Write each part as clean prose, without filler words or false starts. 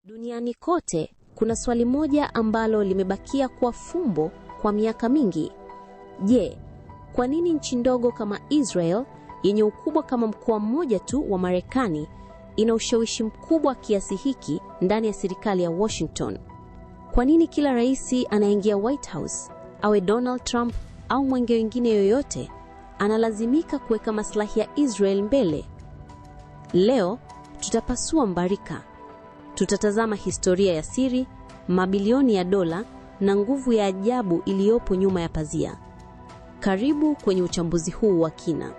Duniani kote kuna swali moja ambalo limebakia kuwa fumbo kwa miaka mingi. Je, kwa nini nchi ndogo kama Israel yenye ukubwa kama mkoa mmoja tu wa Marekani ina ushawishi mkubwa kiasi hiki ndani ya serikali ya Washington? Kwa nini kila rais anaingia White House, awe Donald Trump au mwenge wengine yoyote, analazimika kuweka maslahi ya Israel mbele? Leo tutapasua mbarika. Tutatazama historia ya siri, mabilioni ya dola na nguvu ya ajabu iliyopo nyuma ya pazia. Karibu kwenye uchambuzi huu wa kina.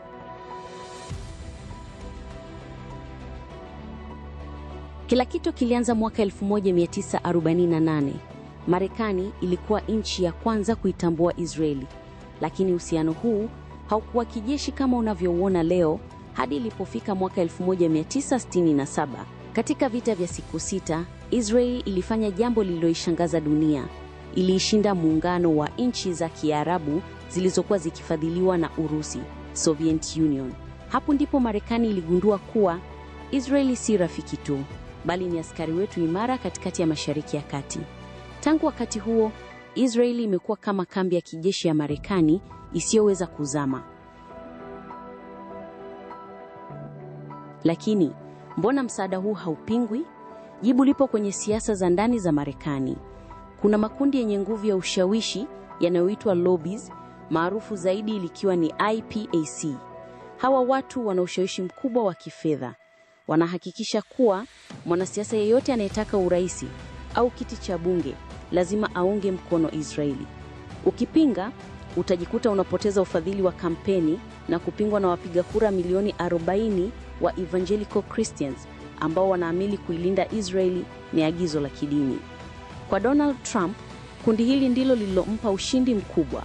Kila kitu kilianza mwaka 1948. Marekani ilikuwa nchi ya kwanza kuitambua Israeli, lakini uhusiano huu haukuwa kijeshi kama unavyouona leo hadi ilipofika mwaka 1967. Katika vita vya siku 6, Israeli ilifanya jambo lililoishangaza dunia. Iliishinda muungano wa nchi za Kiarabu zilizokuwa zikifadhiliwa na Urusi, Soviet Union. Hapo ndipo Marekani iligundua kuwa Israeli si rafiki tu, bali ni askari wetu imara katikati ya Mashariki ya Kati. Tangu wakati huo, Israeli imekuwa kama kambi ya kijeshi ya Marekani isiyoweza kuzama. Lakini mbona msaada huu haupingwi? Jibu lipo kwenye siasa za ndani za Marekani. Kuna makundi yenye nguvu ya ushawishi yanayoitwa lobbies, maarufu zaidi likiwa ni IPAC. Hawa watu wana ushawishi mkubwa wa kifedha. Wanahakikisha kuwa mwanasiasa yeyote anayetaka uraisi au kiti cha bunge lazima aunge mkono Israeli. Ukipinga, utajikuta unapoteza ufadhili wa kampeni na kupingwa na wapiga kura milioni 40 wa Evangelical Christians ambao wanaamini kuilinda Israeli ni agizo la kidini. Kwa Donald Trump, kundi hili ndilo lililompa ushindi mkubwa.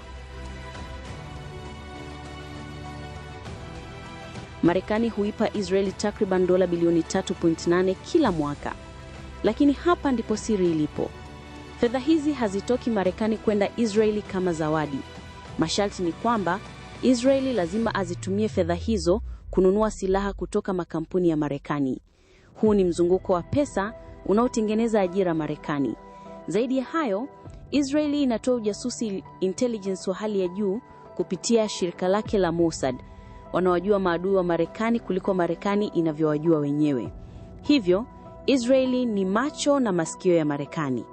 Marekani huipa Israeli takriban dola bilioni 3.8 kila mwaka. Lakini hapa ndipo siri ilipo. Fedha hizi hazitoki Marekani kwenda Israeli kama zawadi. Masharti ni kwamba Israeli lazima azitumie fedha hizo kununua silaha kutoka makampuni ya Marekani. Huu ni mzunguko wa pesa unaotengeneza ajira Marekani. Zaidi ya hayo, Israeli inatoa ujasusi intelligence wa hali ya juu kupitia shirika lake la Mossad. Wanawajua maadui wa Marekani kuliko Marekani inavyowajua wenyewe. Hivyo, Israeli ni macho na masikio ya Marekani.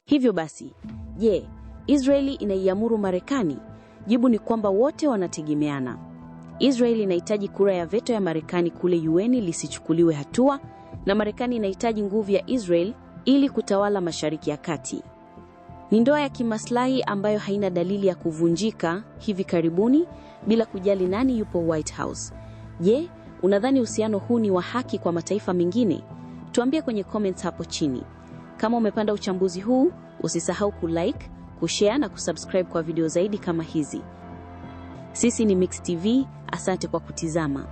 Hivyo basi, je, Israeli inaiamuru Marekani? Jibu ni kwamba wote wanategemeana. Israeli inahitaji kura ya veto ya Marekani kule UN lisichukuliwe hatua, na Marekani inahitaji nguvu ya Israel ili kutawala Mashariki ya Kati. Ni ndoa ya kimaslahi ambayo haina dalili ya kuvunjika hivi karibuni, bila kujali nani yupo White House. Je, unadhani uhusiano huu ni wa haki kwa mataifa mengine? Tuambie kwenye comments hapo chini. Kama umependa uchambuzi huu, usisahau kulike, kushare na kusubscribe kwa video zaidi kama hizi. Sisi ni Mix TV, asante kwa kutizama.